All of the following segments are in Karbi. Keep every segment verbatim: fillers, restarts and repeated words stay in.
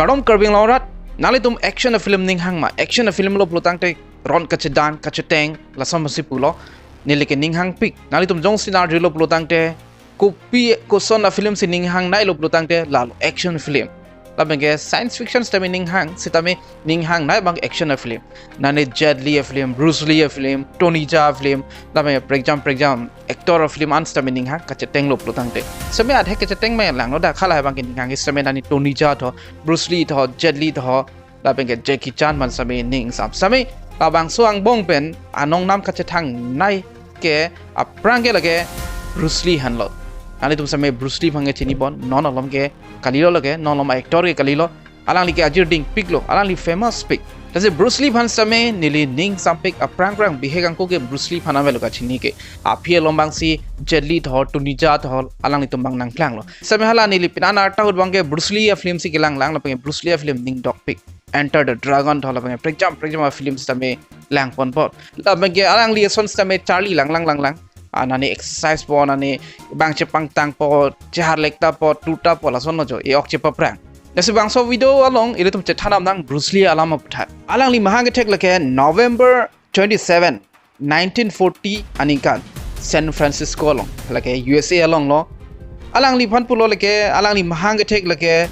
Kardom Karbi Anglong arat, nanglitum action a-film ninghang ma? Action a-film lo pulotangte ron kachedan, kacheteng, lason masi pulo. Neli ke ninghangpik. Nanglitum jongsi arjulo pulotangte, kopi koson a-film si ninghangnei lo pulotangte, lalo action film. Lapen ke science fiction sitame ninghang, sitame ninghangnei abang action a-film. Nane Jet Li a-film, Bruce Lee a-film, Tony Jaa a-film, lapen ke prekjam prekjam actor a-film an sitame ninghang, kacheteng lo pulotangte. Sitame athek kacheteng ma langlo dak, halahai abang ke ninghang, sitame nane Tony Jaa tho, Bruce Lee tho, Jet Li tho, lapen ke Jackie Chan aphan sitame ning sam. Sitame labangso angbong pen anong nam kachethangnei ke aphrang ke lake Bruce Lee aphan lo. Nanglitum sitame Bruce Lee aphan ke chini bon, non alom ke kalilo lake, non alom actor ke kalilo. Alangli ke ajir dingpik lo, alangli famous pik. Lasi Bruce Lee aphan sitame neli ning sampik, aphrang phrang bihek angko ke Bruce Lee aphan ave lo kachini ke. Aphi along abang si Jet Li tho, Tony Jaa tho, alanglitum abang nangklang lo. Sitame hala neli pini arta ahut abang ke Bruce Lee a-film si kelang lang, lapen ke Bruce Lee a-film ning dokpik. Enter the Dragon tho, lapen ke prekjam prekjam a-film sitame lang ponpo. Lapen ke alangli ason sitame charli lang lang lang lang. Ah, nane exercise po, nane bang chepangtang po, chehar lekta po, tuta po, lason lo jo, e-ok chepaphrang. Lasi bangso video along ilitum chethan damnang Bruce Lee alam aputhak. Alangli mahang kethek lake November twenty-seven, nineteen forty aningkan, San Francisco along, lake U S A along lo. Alangliphan pulo lake, alangli mahang kethek lake,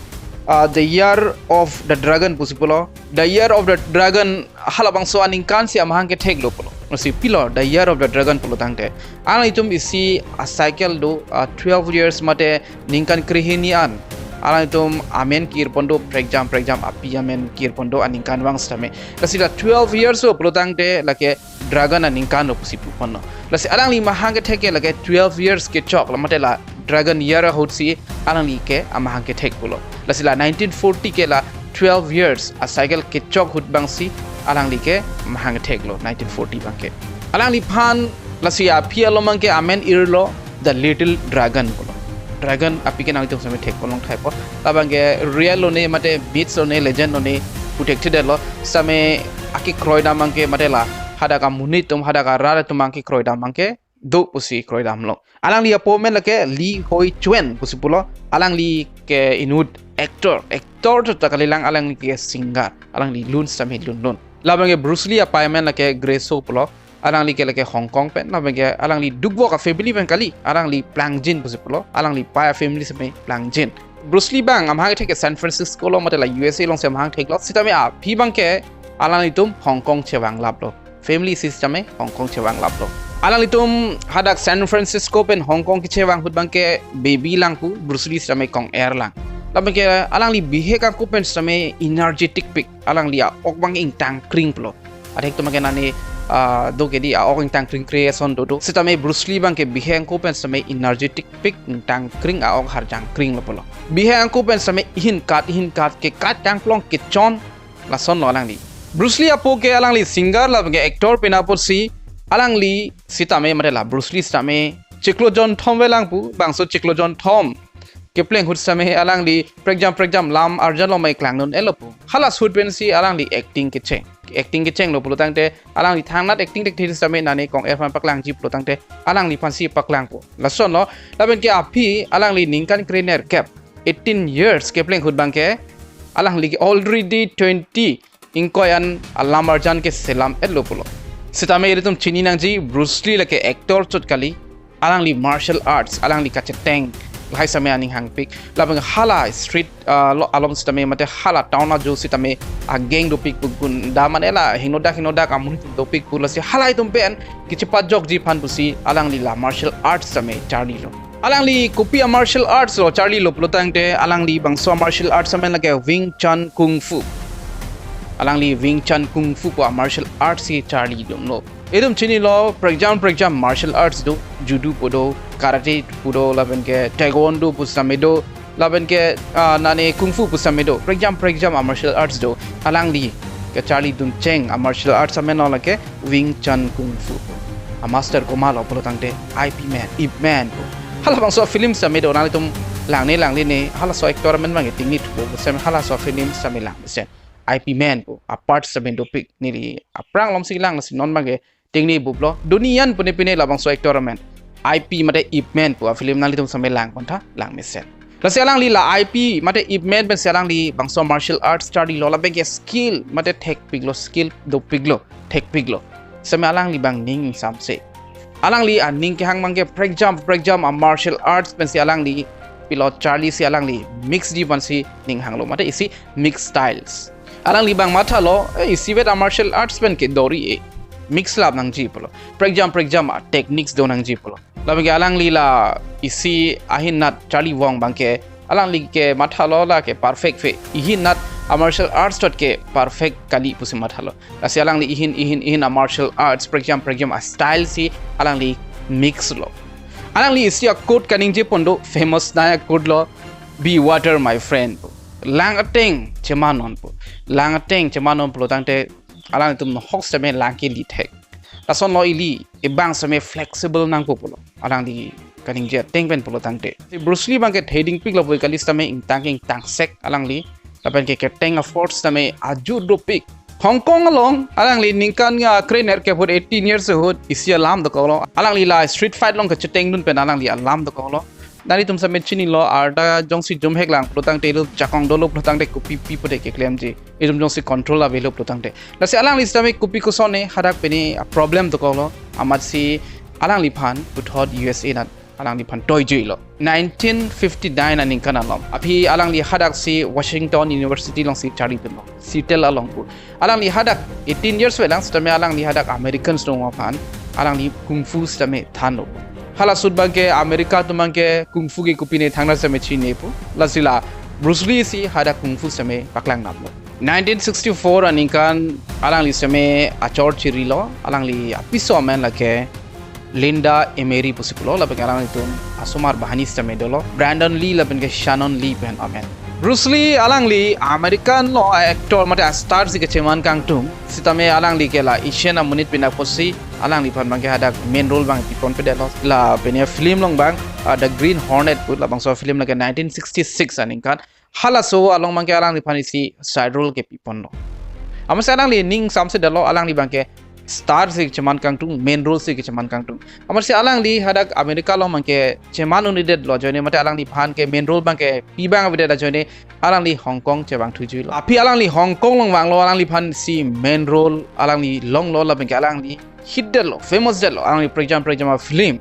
uh, The Year of the Dragon pusi pulo. The Year of the Dragon halabangso aningkan si amahang kethek lo pulo. Lasi pilo The Year of the Dragon pulotangte, alanglitum isi a-cycle do, uh, twelve years mate ningkan krehini an alanglitum amen kir pon do, prekjam prekjam api amen kir pon do aningkanvang sitame. Lasi la twelve years lo pulotangte lake Dragon aningkan lo pusi pu ponlo. Lasi alangli mahang kethek ke lake twelve years kechok lo mate la Dragon Year ahut si alangli ke amahang kethek pulo. Lasi la nineteen forty ke la twelve years a-cycle kechok ahut abang si alangli ke mahang kethek lo nineteen forty abang ke. Alangliphan lasi aphi along abang ke amen irlo The Little Dragon pulo. Dragon api ke nanglitum sitame thek ponlong thai po. Labang ke real lo ne mate myths lo ne, legend lo ne, puthekthedetlo. Sitame akekroi dam abang ke mate la hadak amonit atum, hadak arat atum abang kekroi dam abang ke do pusi kroi damlo. Alangli apo amen lake Lee Hoi Chuen pusi pulo. Alangli ke inut actor, actor chot ta kalilang, alangli ke singer. Alangli lun sitame lunlun. Labang ke Bruce Lee apei amen lake Grace Ho pulo. Alangli ke lake Hong Kong pen, labang ke alangli dukvok a-family pen kali, alangli plangjin pusi pulo, alangli pei a-family sitame plangjin. Bruce Lee abang amahang kethek ke San Francisco lo mate la U S A along si amahang thek lo, sitame aphi abang ke alanglitum Hong Kong chevanglap lo. Family si sitame Hong Kong chevanglap lo. Alanglitum hadak San Francisco pen Hong Kong kechevang ahut abang ke baby lang pu, Bruce Lee sitame kong-er lang. Labang ke alangli bihek angko pen sitame energetic pik, alangli a-ok abang ingtang kring pulo. Athek atum ke nane, ah, do ke di a-ok ingtang kring kre ason do do. Sitame Bruce Lee abang ke bihek angko pen sitame energetic pik, ingtang kring, a-ok harjang kring lo pulo. Bihek angko pen sitame ihin kat ihin kat ke kat kangplong kechon lason lo alangli. Bruce Lee apo ke alangli singer labang ke actor pen apotsi alangli sitame mate la Bruce Lee sitame chiklo jonthom velang pu, bangso chiklo jonthom kepleng ahut sitame alangli prekjam prekjam lam arjan longmai klang dun-et lo pu. Halaso ahut pensi alangli acting kecheng. Acting kecheng lo pulotangte alangli thangnat acting thekthe sitame nane kong-er aphan paklangji pulotangte alangliphan si paklangpo. Lason lo, lapen ke aphi alangli ningkan krenerkep, eighteen years kepleng ahut abang ke alangli ke already twenty ingkoi an alam arjan ke selam-et lo pulo. Sitame ilitum chini nangji Bruce Lee lake actor chot kali, alangli martial arts, alangli kacheteng, lahai sitame aning hangpik. Labang hala street, ah, lo along sitame mate hala town ajo sitame a-gang dopik pu, gunda mane la hingnodak hingnodak amonit dopik pu, lasi halahai atum pen kachepajokji aphan pusi alangli la martial arts sitame charli lo. Alangli kopi a-martial arts lo charli lo pulotangte alangli bangso a-martial arts amen lake Wing Chun Kung Fu. Alangli Wing Chun Kung Fu pu a-martial arts si charli dun lo. Itum chini lo prekjam prekjam martial arts do, judo pu do, karate pu do, lapen ke taekwondo pu sitame do, lapen ke, ah, nane kung fu pu sitame do, prekjam prekjam a-martial arts do. Alangli kacharli dun cheng a-martial arts amen lo lake Wing Chun Kung Fu. A-master komat lo pulotangte Ip Man, Ip Man pu. Halabangso film sitame do, nanglitum langne langle ne, halaso actor amen abang ke tingni thupo, sitame halaso film sitame lang mesen. Ip Man pu a-part sitame dopik, neli aphrang alom si lang, lasi non abang ke tingni buplo. Donian pune pine labangso actor amen. Ip mate Ip Man pu a-film nanglitum sitame lang pontha, lang mesen. Lasi alangli la I P mate Ip Man pensi alangli bangso martial arts charlilo, lapen ke skill mate thekpiklo, skill dopiklo, thekpiklo. Sitame alangli abang ning ingsamse. Alangli aning kehang abangke prekjam prekjam a martial arts pensi alangli pilot charlisi alangli mix di vansi ning hanglo mate isi mix styles. Alangli abang mathalo, eh, isivet a martial arts pen ke dori e. Mix lap nangji pulo. Prekjam prekjam a techniques do nangji pulo. Lapen ke alangli la isi ahin nat charli vong abangke alangli ke mathalo lake perfect ave. Ihin nat a martial arts chot ke perfect kali pusi mathalo. Lasi alangli ihin ihin ihin a martial arts prekjam prekjam a style si alangli mix lo. Alangli isi a quote kaningje pon do, famous na a quote lo, "Be water, my friend," pu. Lang ateng cheman non pu. Lang ateng cheman non pulo tangte alangtum hok sitame lang keli thek. Lason lo ili, ibang sitame flexible nangpo pulo. Alangli kaningje ateng pen pulo tangte. Si Bruce Lee abangke thedingpiklo pu kali sitame ingtang ingtangsek alangli. Lapen ke keteng a force sitame ajut dopik. Hong Kong along alangli ningkan akre nerkep ahut, eighteen years ahut, isi alam dokoklo. Alangli la street fight along kachetengdun pen alangli alam dokoklo. Nanglitum sitame chinilo, arta jongsi jumhek lang pulo tangte, itum jakong dolo pulo tangte kopi pi pu de keklemji. Itum jongsi control avelo pulo tangte. Lasi alangli sitame kopi koson ne hadak pine a problem dokoklo. Amatsi alangliphan puthot U S A nat alangliphan toijuilo. Nineteen fifty-nine aningkan along, aphi alangli hadaksi Washington University alongsi charlipinlo, Seattle along pu. Alangli hadak eighteen years avelang sitame alangli hadak Americans atum aphan alangli kung fu sitame thanlo. Halaso ahut abangke America atum abangke kung fu ke kopine thangnat sitame chinipo. Lasi la Bruce Lee si hadak kung fu sitame paklang damlo. Nineteen sixty-four aningkan alangli sitame achor chirilo, alangli apiso amen lake Linda Emery pusi pulo, lapen ke alanglitum asomar banghini sitame dolo, Brandon Lee lapen ke Shannon Lee pen amen. Bruce Lee alangli American lo a actor mate a star si kecheman kangtung, sitame alangli ke la Asian amonit pen apotsi alangliphan abangke hadak main role abang piponpedetlo. La pine film along abang, ah, The Green Hornet pu labangso film lake nineteen sixty-six aningkan. Halaso along abangke alangliphan isi side role ke piponlo. Amatsi alangli ning ingsamsedetlo, alangli abangke star si cheman kangtung, main role si kecheman kangtung. Amatsi alangli hadak America along abangke cheman un-edetlo ajoine mate alangliphan ke main role abangke pi abang avedet ajoine alangli Hong Kong chevang thujuilo. Aphi alangli Hong Kong along vanglo, alangliphan si main role alangli longlo, lapen ke alangli hit detlo, famous detlo, alangli prekjam prekjam a film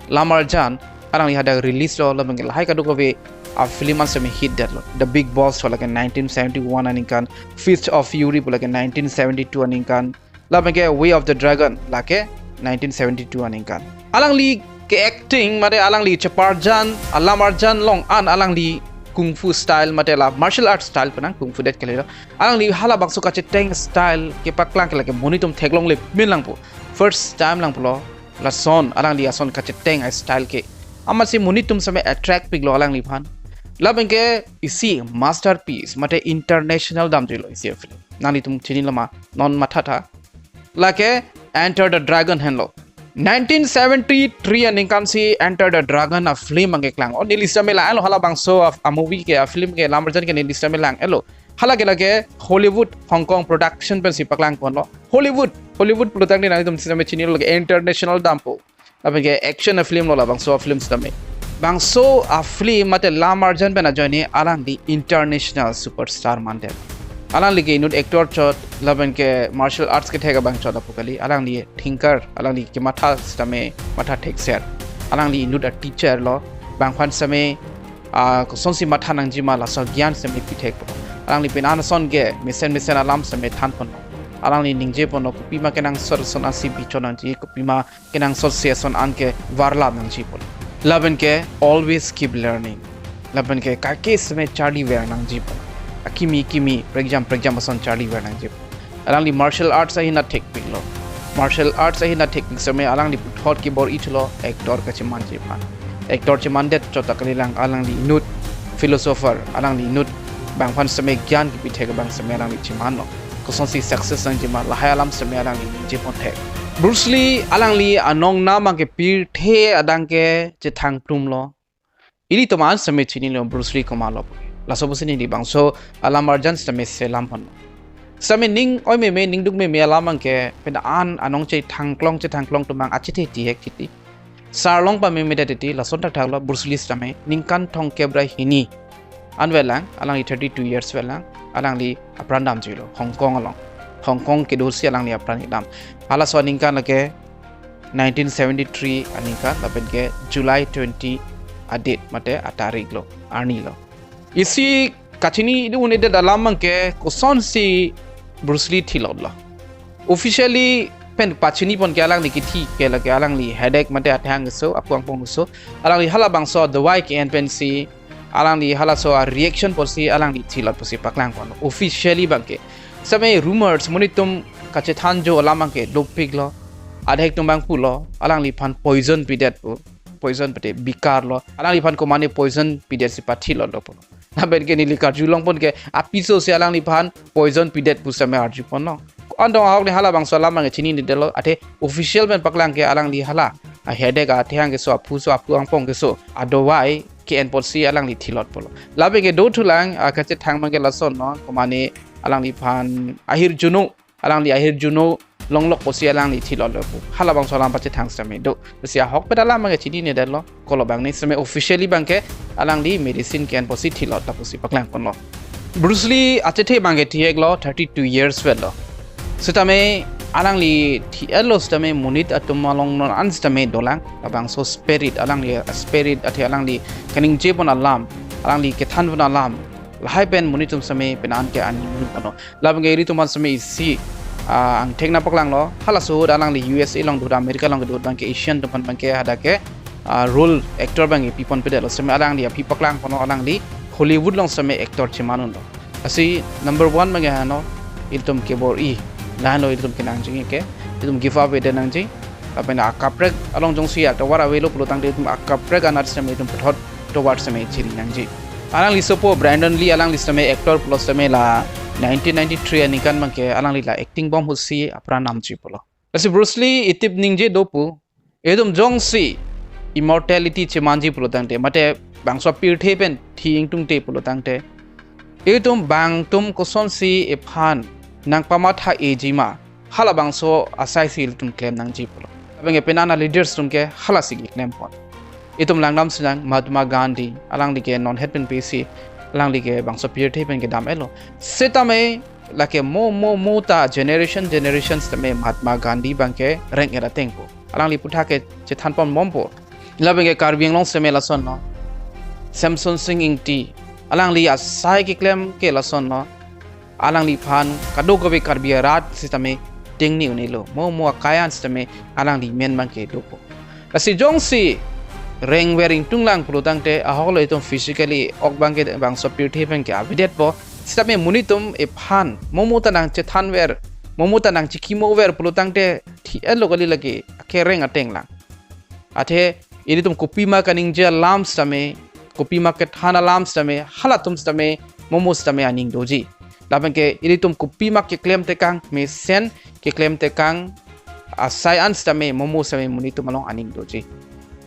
Lamarjan alangli hadak release lo, lapen ke lahai kadokave a film an sitame hit detlo. The Big Boss pu lake nineteen seventy-one aningkan, Fist of Fury pu lake nineteen seventy-two aningkan, lapen ke Way of the Dragon lake nineteen seventy-two aningkan. Alangli ke acting mate alangli cheparjan, a Lamarjan along an alangli kung fu style mate la martial arts style penang, kung fu det kalilo. Alangli halabangso kacheteng style kepaklang ke lake monit atum theklongle min lang pu. First time lang pulo. Lason alangli ason kacheteng a style ke amatsi monit atum sitame attract piklo alangliphan. Lapen ke isi masterpiece mate international damjuilo isi film. Nanglitum chinilo ma, non mathatha. Lake Enter the Dragon henlo. Nineteen seventy-three aningkan si Enter the Dragon a film abangke klang. O neli sitame lang-etlo, halabangso a, a movie ke, a film ke, Lamarjan ke neli sitame lang-etlo. Hala ke lake Hollywood Hong Kong production pensi paklang ponlo. Hollywood, Hollywood pulo tangte nanglitum sitame chinilo, lake international dampo. Lapen ke action a film lo labangso a film sitame. Bangso a film mate Lamarjan pen ajoine alangli international superstar mandet. Alangli ke inut actor chot, lapen ke martial arts kethek abang chot apu kali. Alangli thinker, alangli kematha sitame matha thekser. Alangli inut a teacher lo, bangphan sitame, ah, kosonsi matha nangjima laso gyan sitame pithek. Alangli pine ason ke mesen mesen alam sitame than ponlo. Alangli ningje ponlo, kopima kenangsot ason ansi bichon nangji, kopima kenangsotsi ason an ke varlap nangji pulo. Lapen ke always keep learning. Lapen ke kaike sitame charli ver nangji pulo. Akimi kimi, prekjam prekjam ason charli ver nangji pulo. Alangli martial arts ahin nat thekpiklo. Martial arts ahin nat thekpik sitame alangli puthot kebor-ithelo actor kachemanji aphan. Actor chemandet chot ta kalilang, alangli inut philosopher, alangli inut bangphan sitame gyan kepithek abang sitame alangli chemanlo. Kosonsi success nangjima, lahai alam sitame alangli ningje ponthek. Bruce Lee alangli anong nam abangke pirthe adang ke chethangplumlo. Ilitum an sitame chinilo Bruce Lee komatlo pu. Laso pusi neli bangso a Lamarjan sitame selam ponlo. Sitame ning oi meme, ning duk meme alam abangke pen an anong chethangklong chethangklong atum abang achethe tihek titi. Sarlong pameme det titi lason thakthak lo, Bruce Lee sitame ningkan thomkep ra hini an velang, alangli thirty two years velang, alangli apran damjuilo Hong Kong along. Hong Kong kedosi alangli apran kedam. Halaso aningkan lake nineteen seventy three aningkan, lapen ke July twenty adate mate atarik lo, arni lo. Isi kachini dun-edet alam abangke kosonsi Bruce Lee thilot lo. Officially pen pachini pon ke alangli kithi ke lake alangli headache mate athang keso, aphu angpong keso, alangli halabangso dawai ke-en pensi, alangli halaso a-reaction pusi alangli thilot pusi paklang pon officially abangke. Sitame rumors, monit atum kachethanjo alam abangke dopik lo. Adhek atum abang pulo, alangliphan poison pidet pu, poison pete bikar lo, alangliphan komane poison pidetsi pathilot lo pulo. Lapen ke neli karjulong pon ke apiso si alangliphan poison pidet pu sitame arju pon lo. Andong ahok ni halabangso alam abangke chinine detlo, athe official pen paklang ke alangli hala a-headache athang keso, aphu so, aphu angpong keso adawai ke-en pusi alangli thilot pulo. Lapen ke dothulang, ah, kachethang abangke lason lo, komane alangliphan ahirjuno, alangli ahirjuno longlok pusi alangli thilot lo pu halabangso alam pachethang sitame do. Lasi ahokpet alam abangke chinine detlo, kolo abang ni sitame officially abangke alangli medicine ke-en pusi thilot ta pusi paklang pon lo. Bruce Lee achethe abangke thi-ek lo, thirty two years vet lo. Sitame alangli thi-et lo sitame monit atum along non an sitame dolang, labangso spirit, alangli spirit athe alangli kaningje pon alam, alangli kethan pon alam, lahai pen monit atum sitame penan ke ani munu pon lo. Lapen ke ilitum aphan sitame isi, ah, angthek nangpaklang lo. Halaso ahut alangli U S A along do, America along do abangke Asian atum aphan abangke hadak ke, ah, role actor abangke pi pon pedet lo. Sitame alangli aphi paklang pon lo, alangli Hollywood along sitame actor cheman un lo. Lasi number one abangke hano, ilitum kebor-i, lahenlo ilitum kenangji ke, ilitum give up ave det nangji. Lapen akaprek along jongsi atovar avelo pulo tangte ilitum akaprek anat sitame ilitum puthot tovar sitame chiri nangji. Alangli sopo Brandon Lee, alangli sitame actor pulo sitame la nineteen ninety-three aningkan abangke alangli la acting bom ahutsi apran damji pulo. Lasi Bruce Lee itip ningje do pu, ilitum jongsi immortality chemanji pulo tangte, mate bangso pirthe pen thi ingtungte pulo tangte, ilitum bang atum kosonsi iphan nangpamatha-eji ma, halabangso asai si ilitum klem nangji pulo. Lapen ke penan a-leaders atum ke halasi keklem pon. Itum langdam sinang Mahatma Gandhi, alangli ke non het pen pisi, alangli ke bangso pirthe pen kedam-et lo. Sitame lake mo mo mo ta generation generation sitame Mahatma Gandhi abangke reng-et ateng pu, alangli aputhak ke chethan pon bompo. Lapen ke Karbi Anglong sitame lason lo, Semson Sing Ingti, alangli asai keklem ke lason lo, alangliphan kadokave Karbi arat sitame dengni un-elo, mo mo akai an sitame alangli men abangke dopo. Lasi jongsi rengver ingtunglang pulo tangte, ahoklo itum physically ok abangke bangso pirthe abangke avedetpo, sitame monit atum iphan mo mo ta nangchethanver, mo mo ta nangchikimover pulo tangte, thi-et lo kali lake, akereng ateng lang. Athe ilitum kopima kaningje alam sitame, kopima kethan alam sitame, halatum sitame mo mo sitame aning doji. Lapen ke ilitum kopima keklem tekang, mesen keklem tekang asai an sitame mo mo sitame monit atum along aning doji.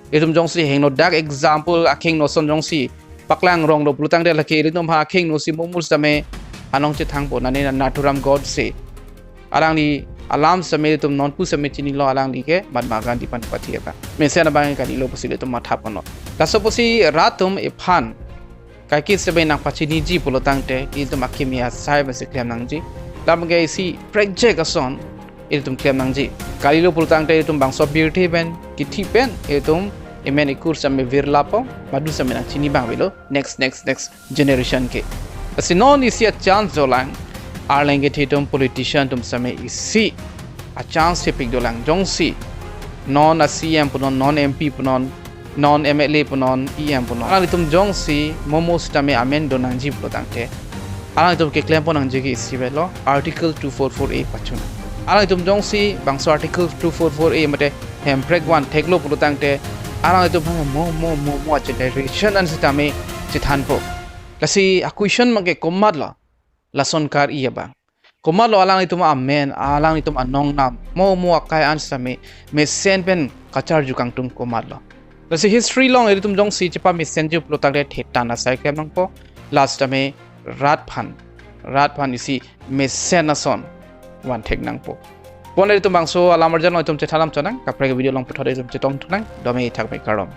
Itum jongsi hingno dak example akhingno ason jongsi paklang rong do pulo tangte, lake ilitum ha akhingno si mo mo sitame anong chethangpo, nane Nathuram Godse. Alangli alam sitame itum nonpu sitame chinilo, alangli ke Mahatma Gandhi aphan pathi abang. Mesen abang kalilo pusi itum matha pon lo. Laso pusi rat atum iphan kaike sitame nangpachiniji pulo tangte, itum akimi asai pensi klem nangji. Lapen ke isi project ason itum klem nangji. Kalilo pulo tangte itum bangso pirthe pen, kithi pen, itum emen ekur sitame virlapo, madu sitame nangchini abang avelo, next, next, next generation ke. Lasi non isi a-chance dolang, arleng kethe atum politician atum sitame isi a-chance thepik dolang, jongsi non a-C E M punon, non M P punon, non M L A punon, E M punon, alanglitum jongsi mo mo sitame amen do nangji pulo tangte, alanglitum keklem pon nangji ke isi avelo, Article two four four A pachun. Alanglitum jongsi bangso Article two four four A mate hemprek van theklo pulo tangte, alanglitum mo mo mo mo a-generation an sitame chethanpo. Lasi a-question abangke komatlo lason kar-i abang? Komatlo alanglitum amen, alanglitum anong nam, mo mo akai an sitame mesen pen kacharju kangtung komatlo? Lasi history along ilitum jongsi chepamesenji pulo tangte thetan asai klem nangpo. Lasi tame rat aphan, rat aphan isi mesen ason van thek nangpo. Pon itum bangso alam arjan along itum chethan lam chonang, kaprek video along puthot itum chetong thunang, dome thakme kardom.